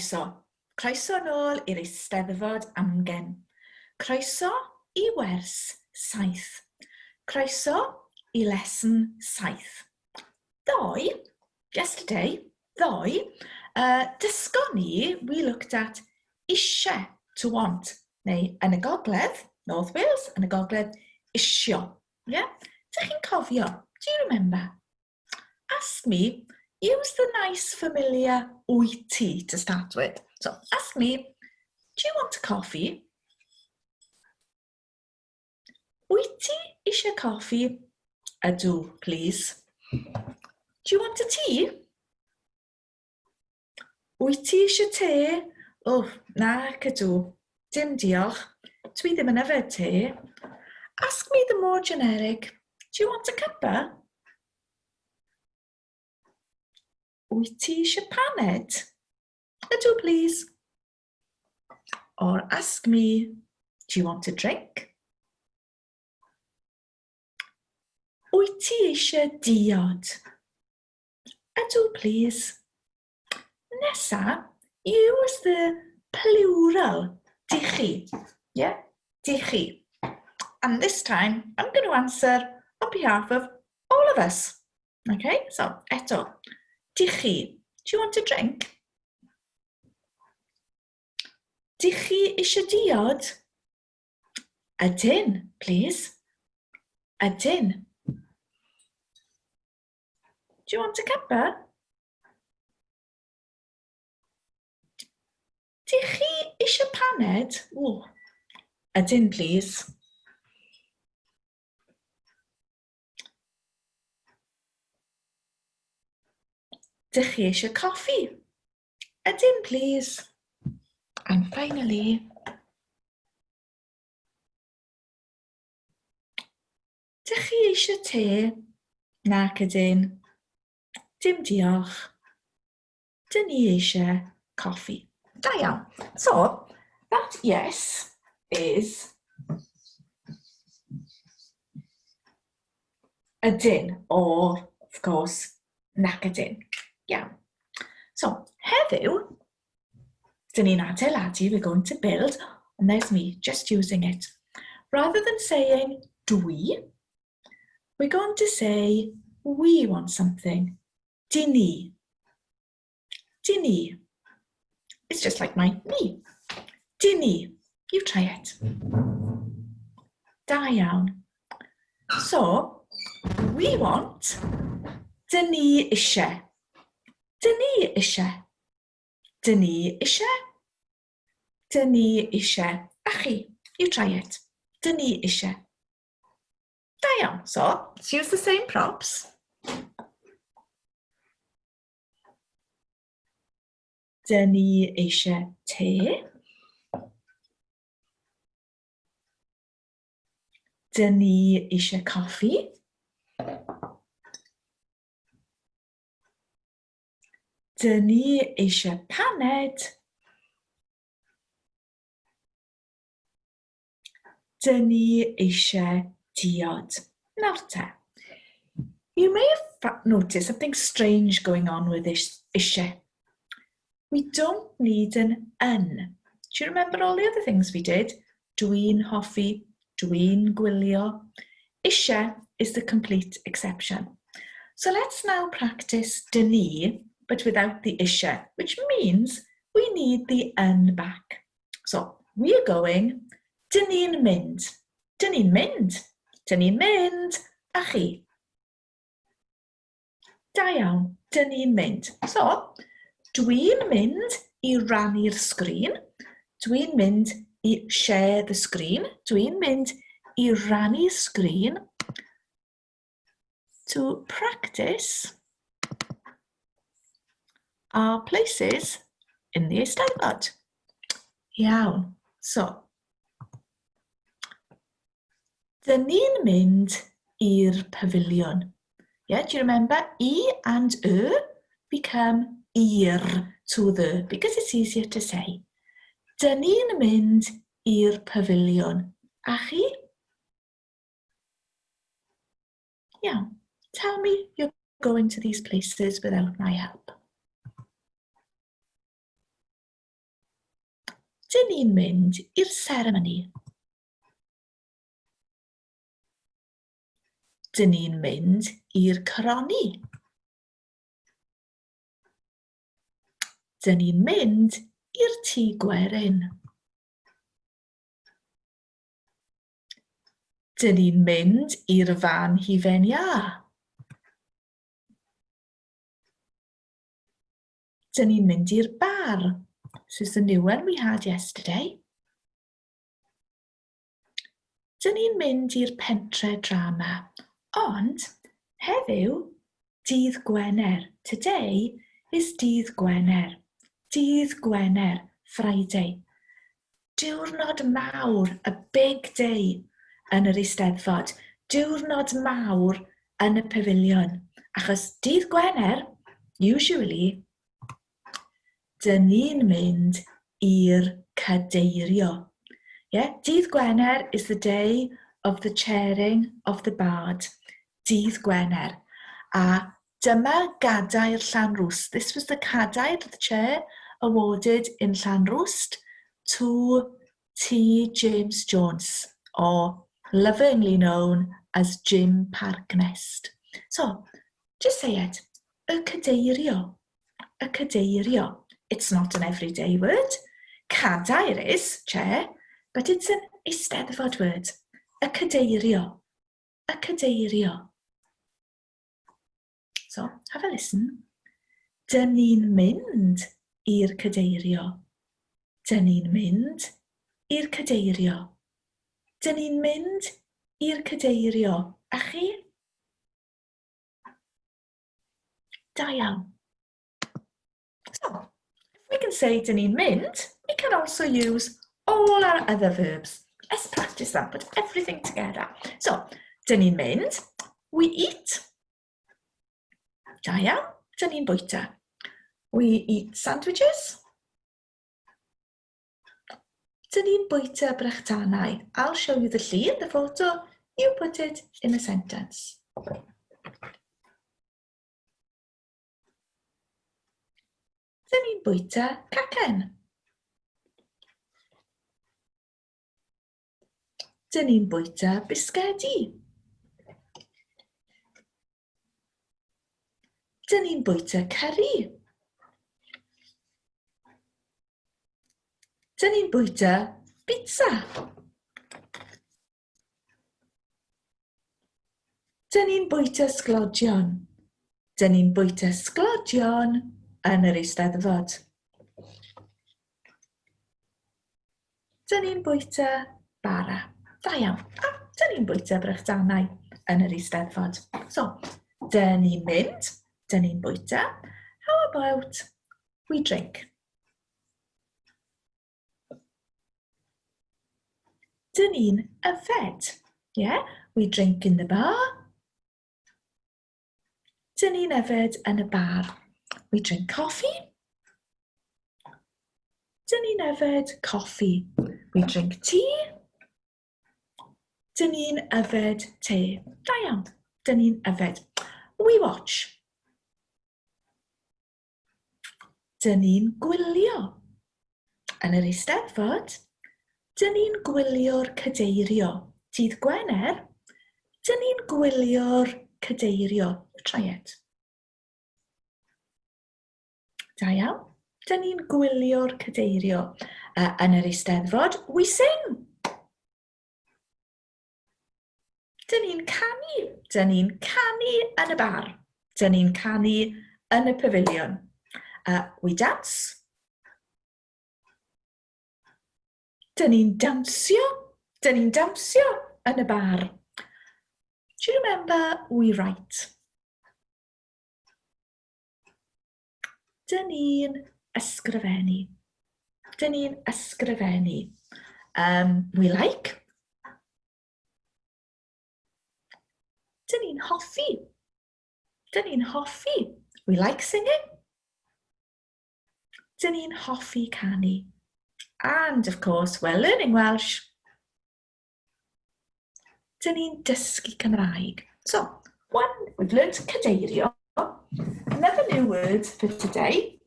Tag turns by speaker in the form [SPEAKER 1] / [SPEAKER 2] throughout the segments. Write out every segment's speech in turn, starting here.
[SPEAKER 1] Croeso. Croeso nôl i'r Eisteddfod Amgen. Croeso i wers saith. Croeso i lesson saith. Ddoe, yesterday, ddoe, uh, dysgon ni, we looked at eisiau, to want, neu yn y gogledd, North Wales, yn y gogledd, isio. Yeah? Dych chi'n cofio? Do you remember? Ask me, use the nice familiar wyt ti to start with. So, ask me, do you want a coffee? Wyt ti eisiau coffi? Ydw, please. Do you want a tea? Wyt ti eisiau te? O, nac ydw. Dim diolch. Dwi ddim yn yfed te. Ask me the more generic. Do you want a cuppa? Wyt ti eisiau paned? Ydw, please. Or ask me, do you want a drink? Wyt ti eisiau diod? Ydw, please. Nesa, use the plural, dych chi. Yeah, dych chi. And this time, I'm going to answer on behalf of all of us. Okay, so eto, dych chi. Do you want a drink? Dych chi eisiau diod? Ydyn, please. Ydyn. Do you want a cuppa? Dych chi eisiau paned? O, ydyn, please. Dych chi eisiau coffi? Ydyn, please. And finally, Dych chi eisiau te? Nac ydyn. Dim diolch. Dyn ni eisiau coffi. Da iawn. So, that yes is ydyn, or, of course, nac ydyn. Iawn. So, heddiw, dyn ni'n adeiladu, we're going to build, and there's me just using it. Rather than saying dwi, we're going to say we want something. Dyn ni. Dyn ni. It's just like my me. Dyn ni. You try it. Da iawn. So, we want, dyn ni eisiau. Dyn ni eisiau. Dyn ni eisiau. Dyn ni eisiau. A chi, you try it. Dyn ni eisiau. Da iawn. So, let's use the same props. Dyn ni eisiau te. Dyn ni eisiau coffi. Dyn ni eisiau paned. Dyn ni eisiau diod. Nawr te. You may have noticed something strange going on with this eisiau. We don't need an yn. Do you remember all the other things we did? Dwi'n hoffi, dwi'n gwylio. Eisiau is the complete exception. So let's now practice dyn ni, but without the eisiau, which means we need the yn back. So we're going, dyn ni'n mynd, dyn ni'n mynd, dyn ni'n mynd, a chi. Da iawn, dyn ni'n mynd. So, dwi'n mynd i rannu'r sgrin. Dwi'n mynd i share the screen. Dwi'n mynd i rannu sgrin to practice our places in the Eisteddfod. Iawn. So, Dyn ni'n mynd i'r pafiliwn. Yeah, do you remember? I and y become i'r to the because it's easier to say. Dyn ni'n mynd i'r pafiliwn. A chi? Iawn. Tell me you're going to these places without my help. Dyn ni'n mynd i'r seremoni. Dyn ni'n mynd i'r coroni. Dyn ni'n mynd i'r tŷ gwerin. Dyn ni'n mynd i'r fan hufen iâ. Dyn ni'n mynd i'r bar. This is the new one we had yesterday. Dyn ni'n mynd i'r pentre drama. Ond, heddiw, dydd Gwener. Today is dydd Gwener. Dydd Gwener, Friday. Diwrnod mawr, a big day yn yr Eisteddfod. Diwrnod mawr yn y pafiliwn. Achos dydd Gwener, usually, dyn ni'n mynd i'r cadeirio. Yeah? Dydd Gwener is the day of the chairing of the bard. Dydd Gwener. A dyma gadair Llanrwst. This was the cadair, the chair, awarded in Llanrwst to T James Jones, or lovingly known as Jim Parknest. So, just say it. Y cadeirio. Y cadeirio. It's not an everyday word. Cadair is, chair, but it's an Eisteddfod word. Y cadeirio. Y cadeirio. So, have a listen. Dyn ni'n mynd i'r cadeirio. Dyn ni'n mynd i'r cadeirio. Dyn ni'n mynd i'r cadeirio. A chi? Da iawn. So, if we can say dyn ni'n mynd, we can also use all our other verbs. Let's practice that, put everything together. So, dyn ni'n mynd, we eat. Da iawn, dyn ni'n bwyta. We eat sandwiches. Dyn ni'n bwyta brechdanau. I'll show you the llun, the photo. You put it in a sentence. Dyn ni'n bwyta cacen. Dyn ni'n bwyta bisgedi. Dyn ni'n bwyta cyrri. Dyn ni'n bwyta pizza. Dyn ni'n bwyta sglodion. Dyn ni'n bwyta sglodion yn yr Eisteddfod. Dyn ni'n bwyta bara. Da iawn. A dyn ni'n bwyta brechdanau yn yr Eisteddfod. So, dyn ni'n mynd, dyn ni'n bwyta. How about we drink? Dyn ni'n yfed. Yeah? We drink in the bar. Dyn ni'n yfed yn y bar. We drink coffee. Dyn ni'n yfed coffi. We drink tea. Dyn ni'n yfed te. Da iawn. Dyn ni'n yfed. We watch. Dyn ni'n gwylio. Yn yr Eisteddfod, dyn ni'n gwylio'r cadeirio. Dydd Gwener, dyn ni'n gwylio'r cadeirio. Try it. Da iawn. Dyn ni'n gwylio'r cadeirio. Yn yr Eisteddfod, we sing. Dyn ni'n canu. Dyn ni'n canu yn y bar. Dyn ni'n canu yn y pafiliwn. We dance. Dyn ni'n dawnsio. Dyn ni'n dawnsio yn y bar. Do you remember we write? Dyn ni'n ysgrifennu. Dyn ni'n ysgrifennu. We like. Dyn ni'n hoffi. Dyn ni'n hoffi. We like singing. Dyn ni'n hoffi canu. And of course, we're learning Welsh. Dyn ni'n dysgu Cymraeg. So, one, we've learned cadeirio. Another new word for today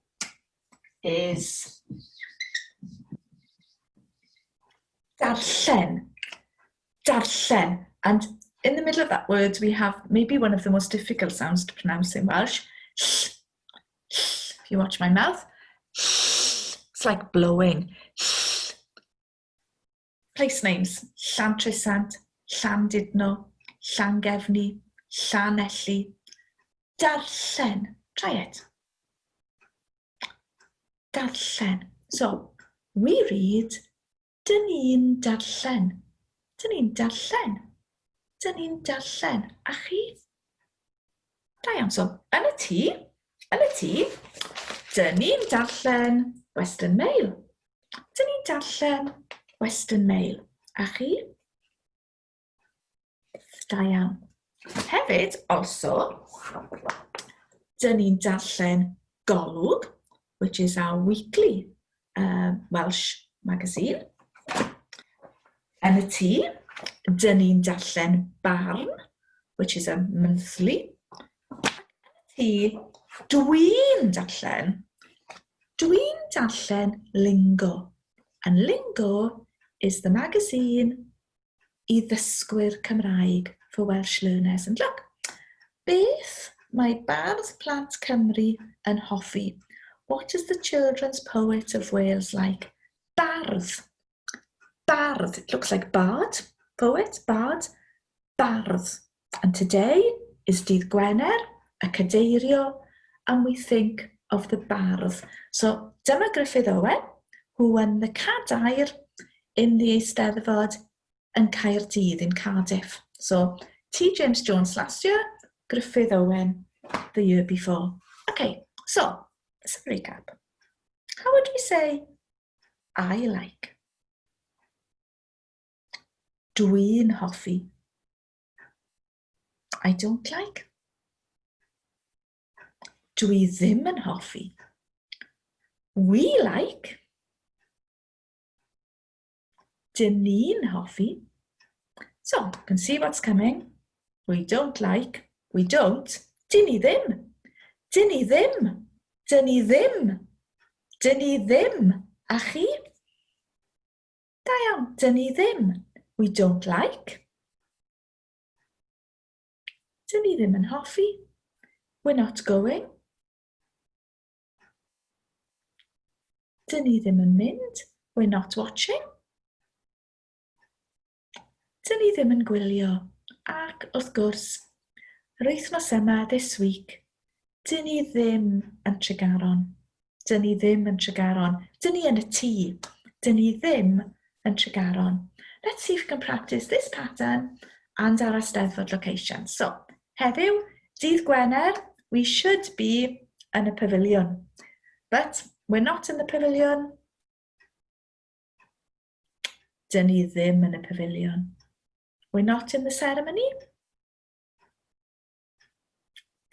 [SPEAKER 1] is. Darllen. Darllen. And in the middle of that word, we have maybe one of the most difficult sounds to pronounce in Welsh. Ll. If you watch my mouth, it's like blowing. Place names, Llantrisant, Llandudno, Llangefni, Llanelli. Darllen. Try it. Darllen. So, we read, dyn ni'n darllen. Dyn ni'n darllen. Dyn ni'n darllen. A chi? Da iawn. So, yn y tŷ, yn y tŷ, dyn ni'n darllen Western Mail. Dyn ni'n darllen Western Mail. A chi? Da iawn. Hefyd, also, dyn ni'n darllen Golwg, which is our weekly Welsh magazine. Yn y tŷ, dyn ni'n darllen Barn, which is a monthly. Ac yn y tŷ, dwi'n darllen, dwi'n darllen Lingo. And Lingo is the magazine i ddysgwyr Cymraeg for Welsh learners. And look, beth mae Bardd Plant Cymru yn hoffi? What is the children's poet of Wales like? Bardd. Bardd. It looks like bard, poet, bard, bardd. And today is Dydd Gwener, y cadeirio, and we think of the bardd. So dyma Gruffydd Owen, who won the cadair in the Eisteddfod yn Caerdydd, in Cardiff. So T. James Jones last year, Gruffydd Owen the year before. Okay, so let's recap. How would we say I like? Dwi'n hoffi. I don't like. Dwi ddim yn hoffi. We like. Dyn ni'n hoffi. So, you can see what's coming. We don't like. We don't. Dyn ni ddim. Dyn ni ddim. Dyn ni ddim. Dyn ni ddim. A chi? Da iawn. Dyn ni ddim. We don't like. Dyn ni ddim yn hoffi. We're not going. Dyn ni ddim yn mynd. We're not watching. Dyn ni ddim yn gwylio. Ac wrth gwrs, yr wythnos yma, this week, dyn ni ddim yn Tregaron. Dyn ni ddim yn Tregaron. Dyn ni yn y tŷ. Dyn ni ddim yn Tregaron. Let's see if we can practice this pattern and our Eisteddfod location. So, heddiw, dydd Gwener, we should be yn y pafiliwn. But we're not in the pavilion. Dyn ni ddim yn y pafiliwn. We're not in the ceremony.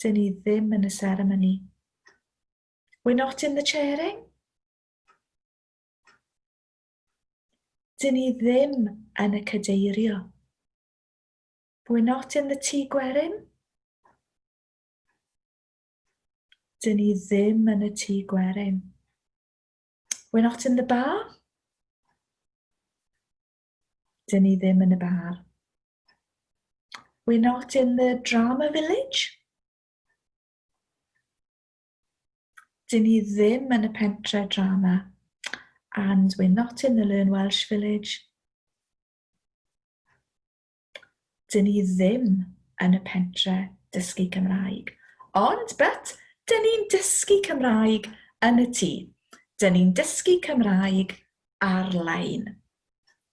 [SPEAKER 1] Dyn ni ddim yn y ceremony. We're not in the chairing. Dyn ni ddim yn y cadeirio. We're not in the tŷ gwerin. Dyn ni ddim yn y tŷ gwerin. We're not in the bar. Dyn ni ddim yn y bar. We're not in the drama village. Dyn ni ddim yn y pentre drama. And we're not in the Learn Welsh village. Dyn ni ddim yn y pentre dysgu Cymraeg. Ond, but, dyn ni'n dysgu Cymraeg yn y tŷ. Dyn ni'n dysgu Cymraeg ar-lein.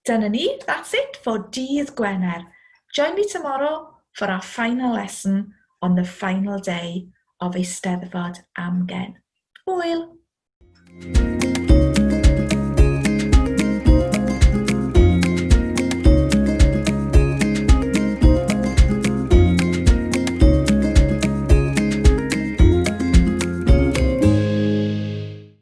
[SPEAKER 1] Dyna ni, that's it for dydd Gwener. Join me tomorrow for our final lesson on the final day of Eisteddfod Amgen. Hwyl!